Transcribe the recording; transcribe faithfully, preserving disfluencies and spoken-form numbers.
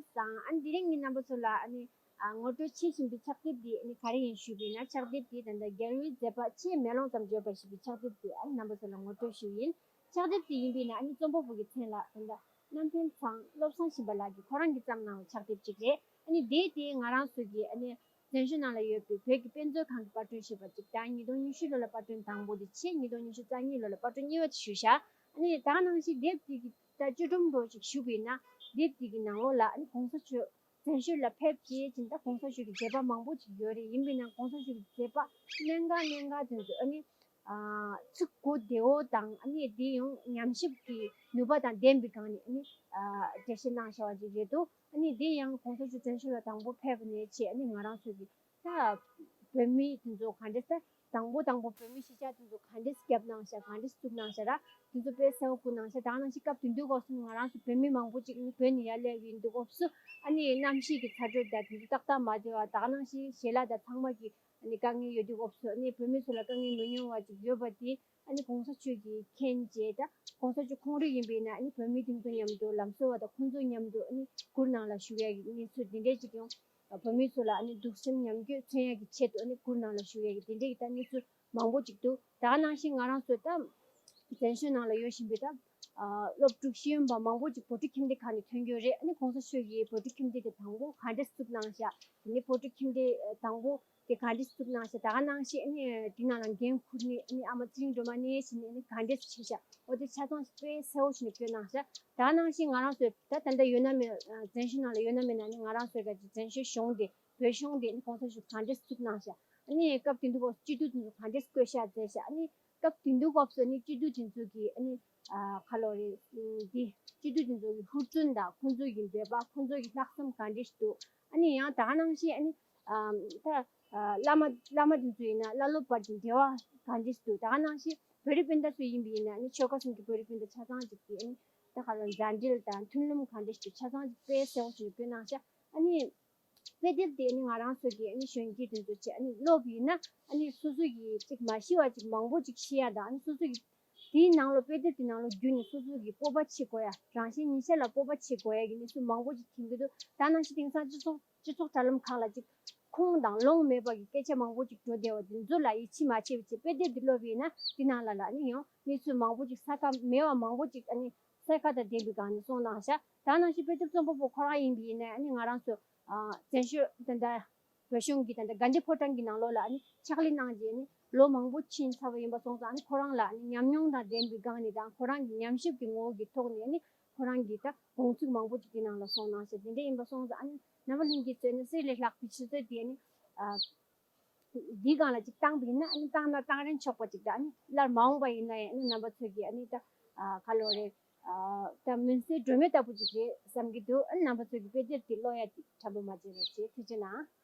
བཟང་། ཨ་ནི་དེ་རིང་ངས་རྣམ་པ་ཚོ་ལ་ཨ་ནི་ཨ་ངོ་སྤྲོད་བྱེད་བཞིན་པའི་ཕྱག་དེབ་འདི་ཨ་ནི་ག་རེ་ཡིན་ཞུས་པ་ཡིན་ན། ཕྱག་དེབ་འདི་ད་ལྟ་རྒྱལ་བའི་མཛད་པ་ཆེས་མེ་ལོང་ཙམ་བརྗོད་པ་ཞེས་པའི་ཕྱག་དེབ་འདི་ཨ་ནི་རྣམ་པ་ཚོ་ལ་ངོ་སྤྲོད་ཞུས་ཡིན། ཕྱག་དེབ་འདི་ཡིན་པ་ཡིན་ན་ཨ་ནི་རྩོམ་པ་པོ་གི་མཚན་ལ་ད་ལྟ་རྣམ་ཕུན་ཚང་བློ་བཟང་ཤིང་པ་ལགས་ཀྱིས་ཁོ་རང་གིས་བརྩམས་གནང་བའི་ཕྱག་དེབ་ཅིག་རེད། ཨ་ནི་དེ་དེ་ང་རང་ཚོ་གི་ཨ་ནི་བཙན་བྱོལ་ནང་ལ་ཡོད་པའི་བོད་ཀྱི་དཔེ་མཛོད་ཁང་གིས་པར་སྐྲུན་ཞུས་པ་ཅིག་དང་། ཉིས་སྟོང་ཉི་ཤུ་ལོ་ལ་པར་སྐྲུན་དང་པོ་དེ་བྱས། ཉིས་སྟོང་ཉི་ཤུ་རྩ་གཉིས་ལོ་ལ་པར་སྐྲུན་གཉིས་པ་དེ་ཞུས་བཞག་ཨ་ནི་ད་ག་ནང་བཞིན་དེབ་དེ་གི་ད་བཅུད་སྒྲོམ་འདྲ་ཞིག་ཞུས་པ་ཡིན་ན། དེབ་དེ་གི་ནང་ལོགས་ལ་ཨ་ནི་གོང་ས་མཆོག་བཙན་བྱོལ་ལ་ཕེབས་རྗེས་ཀྱི་ད་གོང་ས་མཆོག་གི་མཛད་པ་མང་པོ་ཅིག་ཡོད་རེད། ཡིན་པ་ཡིན་ན་གོང་ས་མཆོག་གི་མཛད་པ་གནད་འགག་གནད་འགག་དེ་ཚོ་ཨ་ནི་ཨ་ཚིག་གོ་བདེ་བོ་དང་། ཨ་ནི་དེ་ཡང་ཉམས་ཞིབ་ཀྱི་ནུས་པ་དང་ལྡན་པའི་སྒང་ནས་ཨ་ནི་ཨ་འགྲེལ་བཤད་གནང་བཞག་པ་ཅིག་རེད་འདུག་ཨ་ནི་དེ་ཡང་གོང་ས་མཆོག་བཙན་བྱོལ་ལ་དང་པོ་ཕེབས་པ་ནས་བྱས། ཨ་ནི་ང་རང་ཚོ་གི་ད་བོད་མི་དེ་ཚོ་ག་འདྲས་ད་དང་པོ་དང་པོ་བོད་མི་གཞིས་ཆགས་དེ་ཚོ་ག་འདྲས་བརྒྱབ་གནང་ཤག་ག་འདྲས་བཙུགས་གནང་ཤག་ར། དེ་ཚོ་དཔེ་གསལ་པོ་བསྐུར་གནང་ཤག་ད་ག་ནང་བཞིན་སྐབས་དེ་དུས་སྐབས་སུ་ང་རང་ཚོ་བོད་མི་མང་པོ་ཅིག་ནི་བོད་ནས་ཡར་སླེབས་ཡིན་དུས་སྐབས་སུ་ཨ་ནི་གནམ་གཤིས་ཀྱི་ཚ་དྲོད་དང་དེ་ཚོ་ཏག་ཏག་མ་བདེ་བ། ད་ག་ནང་བཞིན་ཞལ་ལག་དང་ཚང་མ་གི་ཨ་ནི་དཀའ་ངལ་ཡོད་དུས་སྐབས་སུ། ཨ་ནི་བོད་མི་ཚོ་ལ་དཀའ་ངལ་མི་ཉུང་བ་ཅིག་ཡོད་པ་དེ་ཨ་ནི་གོང་ས་མཆོག་གིས་མཁྱེན་བྱས། ད་གོང་ས་མཆོག་ཁོང་རང་ཡིན་པ་ཡིན་ན་ཨ་ནི་བོད་མི་དེ་ཚོ་མཉམ་དུ་ལམ་བཟོ་བ་དང་ཁོང་ཚོ་མཉམ་དུ་ཨ་ནི་གུར་ནང་ལ་བཞུགས་ཡ་གི་གནས་ཚུལ་དེ་འདྲས་ཅིག་ཡང་བོད་མི་ཚོ་ལ་ཨ་ནི་སྡུག་སེམས་མཉམ་སྐྱེད་མཚོན་ཡ་གི་ཆེད་དུ་ཨ་ནི་གུར་ནང་ལ་བཞུགས་ཡ་གི་དེ་འདྲས་ཀྱི་ད་གནས་ཚུལ་མང་པོ་ཅིག་འདུག་ད་ག་ནང་བཞིན་ང་རང་ཚོ་ད་བཙན་བྱོལ་ནང་ལ་ཡོད་བཞིན་པའི་ད་ཨ་སློབ་ཕྲུག་ཤེས་ཡོན་པ་མང་པོ་ཅིག་བོད་ཕྲུག་ཁྱིམ་སྡེ་ཁག་ནས་ཐོན་རྒྱུ་རེད། ཨ་ནི་གོང་ས་མཆོག་གིས་བོད་ཕྲུག་ཁྱིམ་སྡེ་དེ་དང་པོ་ག་འདྲས་བཙུགས་གནང་ཤག་དེ་ནས་བོད་ཕྲུག་ཁྱིམ་སྡེ་དང་པོ་དེ་ག་འདྲས་བཙུགས་གནང་ཤག་ད་ག་ནང་བཞིན་ཨ་ནི་དེ་ནང་ལ་འགན་འཁུར་ནས་ཨ་ནི་ཨ་མ་ཚེ་རིང་སྒྲོལ་མ་ནས་བྱས་ནས་ཨ་ནི་ག་འདྲས་བྱས་ཤག་འོ་དེ་ཆ་ཚང་དཔེ་གསལ་པོ་བྱས་ནས་བཀོད་གནང་ཤག་ད་ག་ནང་བཞིན་ང་རང་ཚོའི་ད་ད་ལྟ་ཡོད་ན་མེད། ཨ་བཙན་བྱོལ་ནང་ལ་ཡོད་ན་མེད་ན་ཨ་ནི་ང་རང་ཚོའི་ག་ཅིག་བཙན་བྱོལ་གཞུང་དེ་བོད་གཞུང་དེ་ཨ་ནི་གོང་ས་མཆོག་ག་འདྲས་བཙུགས་གནང་ཤག་ཨ་ནི་སྐབས་དེ་དུས་སྐབས་སུ་སྤྱི་འཐུས་དེ་ཚོ་ག་འདྲས་བསྐོ་བཞག་མཛད་ཤག་ཨ་ནི་སྐབས་དེ་དུས་སྐབས་སུ་ཨ་ནི་སྤྱི་འཐུས་དེ་ཚོ་གི་ཨ་ནི་ཨ་ག་ལོ་རེད། ཨ་འདི་སྤྱི་འཐུས་དེ་ཚོ་གི་ཧུར་བརྩོན་དང་ཁོང་ཚོ་གི་འབད་པ་ཁོང་ཚོ་གི་ལྷག་བསམ་ག་འདྲས་འདུག་ཨ་ནི་ཡང་ད་ག་ནང་བཞིན་ཨ་ནི་ཨ་ད་ཨ་བླ་མ་བླ་མ་དེ་ཚོ་ཡིན་ན་བླ་སློབ་བར་གྱི་འབྲེལ་བ་ག་འདྲས་འདུག་ད་ག་ནང་བཞིན་བོད་རིགས་སྤུན་ཟླ་ཚོ་ཡིན་པ་ཡིན་ན་ཨ་ནི་ཆོལ་ཁ་གསུམ་གྱི་བོད་རིགས་སྤུན་ཟླ་ཆ་ཚང་ཅིག་གི་ཨ་ནི་ད་ག་ལ་མཛའ་འབྲེལ་དང་མཐུན་ལམ་ག་འདྲས་འདུག་ཆ་ཚང་ཅིག་དཔེ་གསལ་པོ་ཞིག་བཀོད་གནང་ཤག་ཨ་ནི་དཔེ་དེབ་དེ་ནི་ང་རང་ཚོ་གི་ཨ་ནི་གཞོན་སྐྱེས་དེ་ཚོ་བྱས་ཨ་ནི་ཀློག་པ་ཡིན་ན་ཨ་ནི་སོ་སོ་གི་ཅིག་མ་ཤེས་པ་ཅིག་མང་པོ་ཅིག་ཤེས་ཡ་དང་། ཨ་ནི་སོ་སོ་གི་དེའི་ནང་ལོ་དཔེ་དེབ་དེ་ནང་ལོ་བརྒྱུད་ནས་སོ་སོ་གི་སྤོབས་པ་བྱེད་དགོས་ཡ། རང་གཞན་གཉིས་ཆ་ལ་སྤོབས་པ་བྱེད་དགོས་ཡ་གི་གནས་ཚུལ་མང་པོ་ཅིག་མཐོང་གི་འདུག་ད་ནང་བཞིན་དེང་སང་སྤྱི་ཚོགས་སྤྱི་ཚོགས་དྲ་ལམ་ཁག་ལ་ཅིག་ཁུངས་དང་ལུང་མེད་པ་གི་སྐད་ཆ་མང་པོ་ཅིག་འགྲོ་བསྡད་པ་དེ་ཚོ་ལ་ཡིད་ཆེས་མ་བྱས་པ་བྱས། དཔེ་དེབ་དེ་ཀློག་པ་ཡིན་ན་དེ་ནང་ལ་ལ་ཨ་ནི་ཡང་གནས་ཚུལ་མང་པོ་ཅིག་གསལ་ཁ་མེད་པ་མང་པོ་ཅིག་ཨ་ནི་གསལ་ཁ་དང་ལྡན་པའི་སྒང་ནས་གསུངས་གནང་ཤག་ད་ནང་བཞིན་དཔེ་དེབ་རྩོམ་པ་པོ་ཁོ་རང་ཡིན་པ་ཡིན་ན་ཨ་ནི་ང་རང་ཚོ་ཨ་བཙན་བྱོལ་ད་ལྟ་བོད་གཞུང་གི་ད་ལྟ་དགའ་ལྡན་ཕོ་བྲང་གི་ནང་ལོགས་ལ་ཨ་ནི་ཕྱག་ལས་གནང་རྗེས་ནི་ལོ་མང་པོ་ཕྱིན་ཚར་བ་ཡིན་པ་སོང་ཙང་། ཨ་ནི་ཁོ་རང་ལ་ཨ་ནི་ཉམས་མྱོང་དང་ལྡན་པའི་སྒང་ནས་དང་ཁོ་རང་གི་ཉམས་ཞིབ་ཀྱི་ངོ་བོ་གི་ཐོག་ནས་ཨ་ནི་ཁོ་རང་གི་ད་དགོངས་ཚུལ་མང་པོ་ཅིག་དེ་ནང་ལ་གསུངས་གནང་ཤག་དེ་འདྲ་ཡིན་པ་སོང་ཙང་། ཨ་ནི་རྣམ་པ་ལྷན་རྒྱས་ཚོས་ནི་གསེར་ལས་ལྷག་པའི་ཆུ་ཚོད་དེ་ཨ་ནི་ཨ་འདིའི་སྒང་ལ་ཅིག་བཏང་པ་ཡིན་ན་ཨ་ནི་བཏང་ན་བཏང་རན་ཆོག་པ་ཅིག་དང་། ཨ་ནི་སླར་མ་འོངས་པ་ཡིན་ན་ཡང་ཨ་ནི་རྣམ་པ་ཚོས་ཀྱིས་ཨ་ནི་ད་ཨ་ག་ལོ་རེད། ཨ་ད་མུན་སེལ་སྒྲོན་མེ་ལྟ་བུ་ཅིག་རེད་བསམ་གྱི་འདུག་ཨ་ནི་རྣམ་པ་ཚོས་ཀྱི་དཔེ་དེབ་དེ་ཀློག་ཡ་དེ་དྲན་པ་མ་བརྗེད་རོགས་བྱེད། ཐུགས་རྗེ་གནང་།